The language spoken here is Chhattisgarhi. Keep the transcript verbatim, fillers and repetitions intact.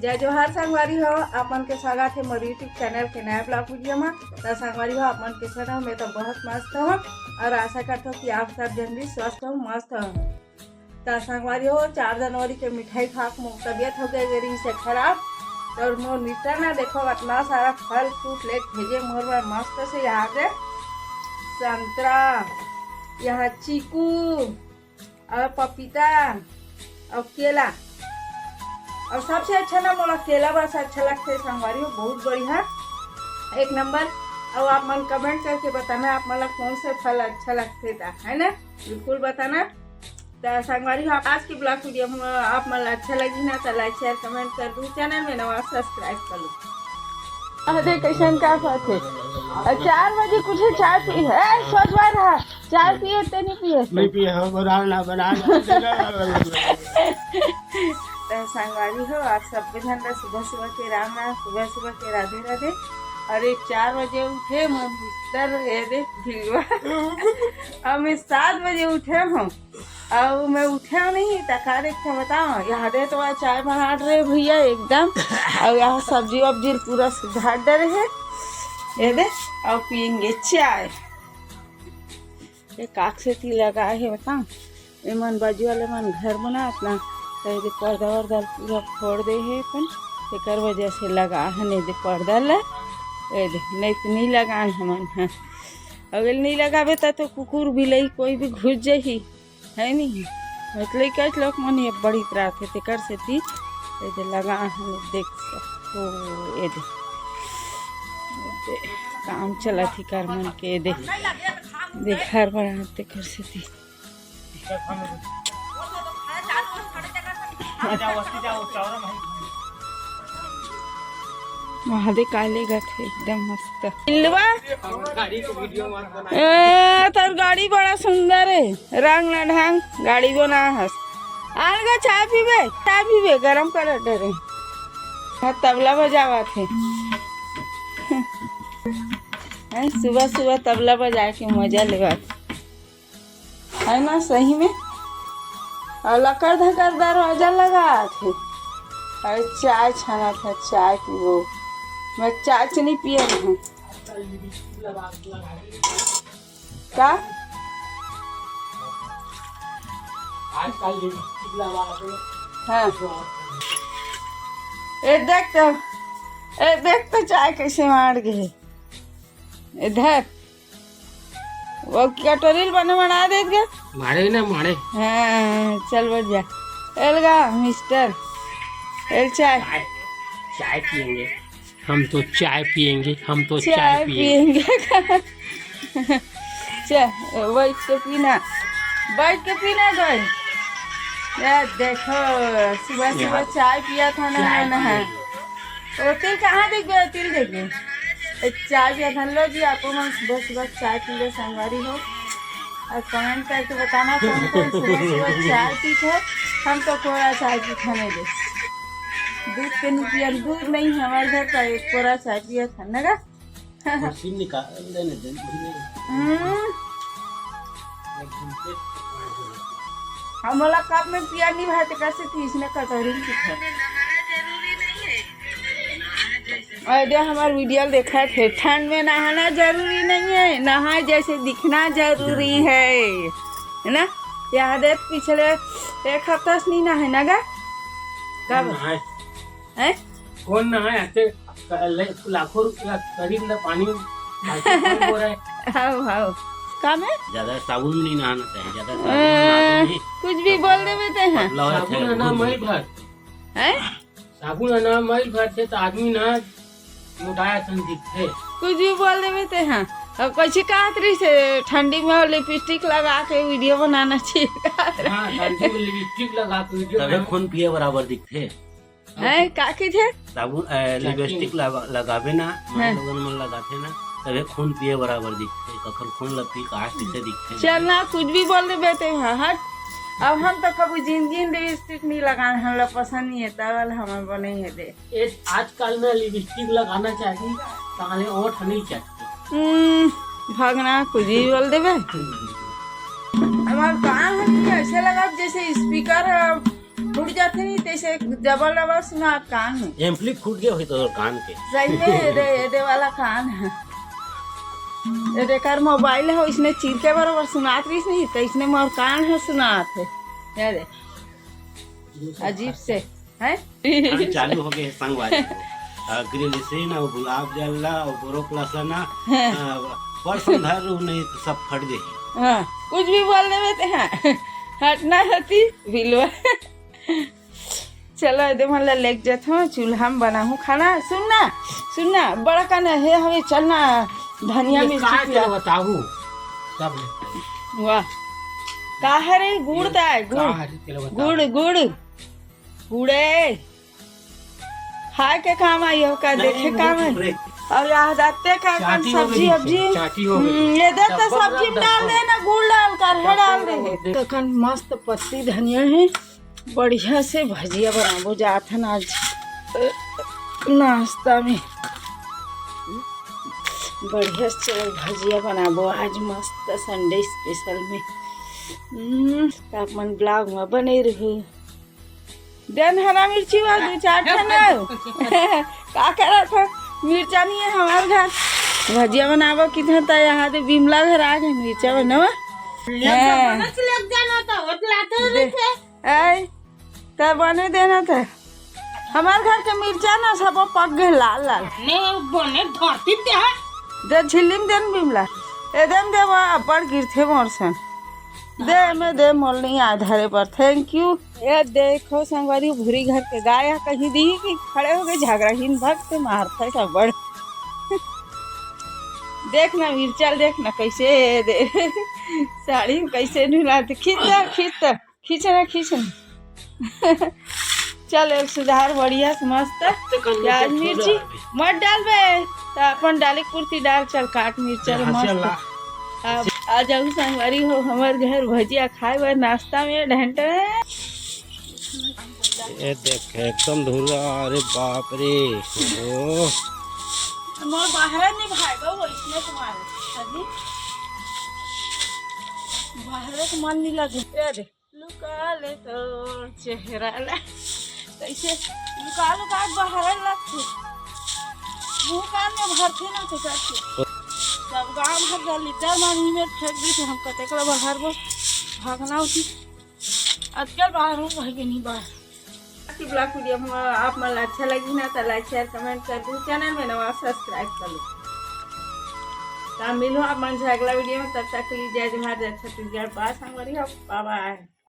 जय जोहार संगवारी हो, आप मन के स्वागत हे मोर YouTube चैनल के नया ब्लॉग वीडियो में। तो संगवारी हो, आप मन कैसे हो? मैं तो बहुत मस्त हूँ और आशा करता हूँ कि आप सब जन भी स्वस्थ हो, मस्त हो। तो संगवारी हो, चार जनवरी के मिठाई खा के मोर तबियत हो गई गरीब से खराब। तो मोर मिस्टर ना देखो, इतना सारा फल फ्रूट लेके भेजे मोर बर मस्त से। यहाँ से संतरा, यहाँ चीकू, और पपीता और केला। और सबसे अच्छा ना मोला केला बस अच्छा लगथे संगवारी हो, बहुत बढ़िया, एक नंबर। और आप मन कमेंट करके बताना आप मन ला कौन से फल अच्छा लगथे ता, है ना, बिल्कुल बताना। तो संगवारी हो, आज की ब्लॉग वीडियो आप मन ला अच्छा लगी ना तो लाइक शेयर कमेंट कर दू, चैनल में नवा सब्सक्राइब कर लो। अरे कैसन का बात है, और चार बजे कुछ चाय पी है, सोच बार रहा चाय पिए ते नहीं पिए? नहीं पिए हो, बना ना, बना ना। तो संगवारी हो, आप सब जन ला सुबह सुबह के राम राम, सुबह सुबह के राधे राधे। और ये चार बजे उठे मोर मिस्टर, ये दे ढिलवा। अब मैं सात बजे उठे हूँ, अब मैं उठे नहीं, तका देख के बताओ, यहाँ दे तो चाय बना रहे भैया एकदम, और यहाँ सब्जी वब्जी पूरा सुधार डरे है, ये दे, और पियेंगे चाय। ये काक से ती लगा है, बताओ, ये मन बाजू वाले मन घर बनात ना, तो ये दे पर्दा वर्दा पूरा फोड़ दे है अपन, एकर वजह से लगा है नहीं दे पर्दा ला, ये दे, नहीं तो नहीं लगा है मन, हाँ। अगर नहीं लगाबे त तो कुकुर बिलाई कोई भी घुस जाही, है नहीं? मतलब कई लोग मन ये बड़ी प्रात है, तेकर से ती ये दे लगा है, देख सकते हो, ये दे, ये दे, काम चला थी कर मन के, ये दे, दे घर बनाते कर से ती। वहाँ दे काले गथे एकदम मस्त। इल्लवा, ए, तोर गाड़ी बड़ा सुंदर है, रंग ना ढंग गाड़ी बना हस। आलगा चाय पीबे, चाय पीबे, गरम कर डरे। हाँ, तबला बजावा थे। हैं, सुबह सुबह तबला बजा के मजा लेवा। है ना, सही में? और लकर धकर दरवाजा लगा थे। और चाय छाना था, चाय पीबो। मैं चाय चीनी पिए रहूं। का? हाँ। ए देख तो, ए देख तो चाय कैसे मार गए। इधर वो कटोरी ल बने बना देत गे। मारे ना मारे। हाँ, चल बैठ जा। एलगा मिस्टर, एल चाय। चाय, चाय पियेंगे। हम तो चाय पियेंगे, हम तो चाय चाय पियेंगे। पियेंगे। चल, बैठ के पीना, बैठ के पीना गए। ये देखो, सुबह सुबह यहाँ चाय पिया था ना, चाय ना, ना। पियेंगे। ओ तिल कहाँ देख गए? तिल देख गए। ए, चाय पिया था। लो जी, आपको मन सुबह सुबह चाय पी ले संगवारी हो, और कमेंट करके बताना कौन कौन सुबह सुबह चाय पी थे। हम तो कोरा चाय पी खाने दे, दूध के नहीं पिया, दूध नहीं है हमारे घर का, एक कोरा चाय पिया था ना गा। कुर्सी निकाल लेने दे, धीरे। हम्म। हमला कप में पिया नहीं भाई, तो कैसे थी इसने कटोरी में पीछे? अरे, हमार वीडियो देखा थे, ठंड में नहाना जरूरी नहीं है, नहाए जैसे दिखना जरूरी है, है ना? याद है पिछले एक हफ्ता से नहीं नहाए ना गा? कब? नहाए। हैं? कौन नहाए? ऐसे क-, ले-, लाखों रुपया करीब ना पानी बाल्टी में हो रहा है। How, how. का में? ज्यादा साबुन नहीं नहाना चाहिए, ज्यादा साबुन अ, नहा दो नहीं। कुछ भी बोल देवे ते हैं। पतला हो जाता है, साबुन है ना, बहुत मई भर। हैं? साबुन है ना, मई भर से तो आदमी ना मोटाया सन दिखते। कुछ भी बोल देवे ते हैं। अब कैसे कहत रही से ठंडी में लिपस्टिक लगा के वीडियो बनाना चाहिए कहत रही। हाँ, ठंडी में लिपस्टिक लगा के वीडियो तबे बना- खून पिए बराबर दिखते। हैं, का की थे? साबुन, ए, लिपस्टिक लगा-, लगाबे ना, हाँ। माई लोगन मन लगाथे ना, तबे खून पिए बराबर दिखथे। कखर खून ल पी, कहाँ पीछे दिखथे। चल ना, कुछ भी बोल देबे ते, हाँ, हट। अब हम तो कभी जिंदगी में लिपस्टिक नहीं लगाए, हमला पसंद नहीं है, तब वाला हमार बने है दे। ए, आजकल में लिपस्टिक लगाना चाहिए, ताले ओठ नहीं चाहिए। हम्म, भागना, कुछ भी बोल देबे। हमार कान है, ऐसे लगा जैसे स्पीकर, अ, फूट जाथे नहीं, तइसे जबर जबर सुनात कान में। एम्पली फूट गए होई तो कान के। सही में, एदे, एदे वाला कान हे। एदे कर मोबाइल हे, इसने चीर के बरोबर सुनात रहिस नहीं, तो इसने मोर कान हे सुनात हे। ये दे। अजीब से, हैं? ठंड चालू हो गए हे संगवारी हो। अ, ग्रिलिसिन अउ गुलाब जल ला अउ बोरोप्लस ला ना, हाँ। अ, परसों धर रू नहीं तो सब फट जाही। हाँ, कुछ भी बोल देवे ते, हाँ। हटना हती, बिलवा। चलो, एदे मन ला लेके जाथों, चूल्हा में बनाहूँ खाना। सुन ना, सुन ना, बड़ा कन हे हवे, चल ना, धनिया ये मिर्ची का पिया। तेला बताहू? सब ले। वाह, का हरे? गुड़ ता हे, गुड़। का हरे तेला बताहू? गुड़, गुड़, गुड़े। खाए के काम आई हो का, नहीं, देखे नहीं, काम आई। चुप रहे। अउ याद आते का कन चाटी हो गई सब्जी, सब्जी। चाटी हो गई। हम्म, ये दे तो डब्बा सब्जी में डब्बा। डाल दे ना, गुड़ डाल कर, है डाल दे। डब्बा। तो कन मस्त पत्ती धनिया हे, बढ़िया से भजिया बनाबो जात हन आज नाश्ता में। बढ़िया से चलो भजिया बनाबो आज मस्त Sunday special में। हम्म, त आप मन vlog में बने रहू। देन हरा मिर्ची वा दू चार ठन अउ। का करत ह? मिर्चा नहीं है हमार घर। भजिया बनाबो किथे त यहाँ दे बिमला घर आ गए मिर्चा बनावा। ले हाँ। जाना तो होत लाते दे। रहिथे। आय, त बने देना त। हमार घर के मिर्चा ना सब पक गए लाल लाल। ने बने धरती ते है। दे झिल्ली में देन बिमला। एदे में देवा अब्बड़ गिरथे मोर सन। दे में दे मोल नहीं आय धरे पर। Thank you। ये देखो संगवारी भूरी घर के गाय ह कहीं दी कि खड़े हो गए झगड़ा हिन भक्त मारथे सब बड़। देख ना मिर्चा देख ना कैसे दे। साड़ी में कैसे ढुलाते। खींच दे, खींच दे। खींच ना, खींच ना। चल, एक सुधार बढ़िया से मस्त। तो कल प्याज मिर्चा मिर्ची थोड़ा मत डालबे, त अपन डाले कुर्ती डाल, चल काट मिर्चा ये मस्त। हंसिया ला। अब आ जाऊ संगवारी हो हमर घर भजिया खाए बर नाश्ता में ढंटे। ये देख एकदम धुरा, अरे बाप रे। ओ। मोर बाहर नहीं भाई बाबू, इसमें तुम्हारे। अभी बाहर तो मन नहीं लगे। ये देख। लुका ले तोर चेहरा ला। कैसे लुका लुका के बहारल लगथे। मुंह कान में भरथे ना तो करके। जब गांव भर दलिद्दर मन ही में फेंक दी तो हम कतेक ला बहारबो। भागना उचित। आजकल बाहर हूँ भाई नहीं बाहर। आज की vlog video हम आप मन ला अच्छा लगी ना तो like share comment कर दू। Channel में नवा subscribe कर लो। तो मिलो आप मन से अगला video में, तब तक के लिए जय जोहार, जय छत्तीसगढ़। Bye संगवारी हो, bye bye।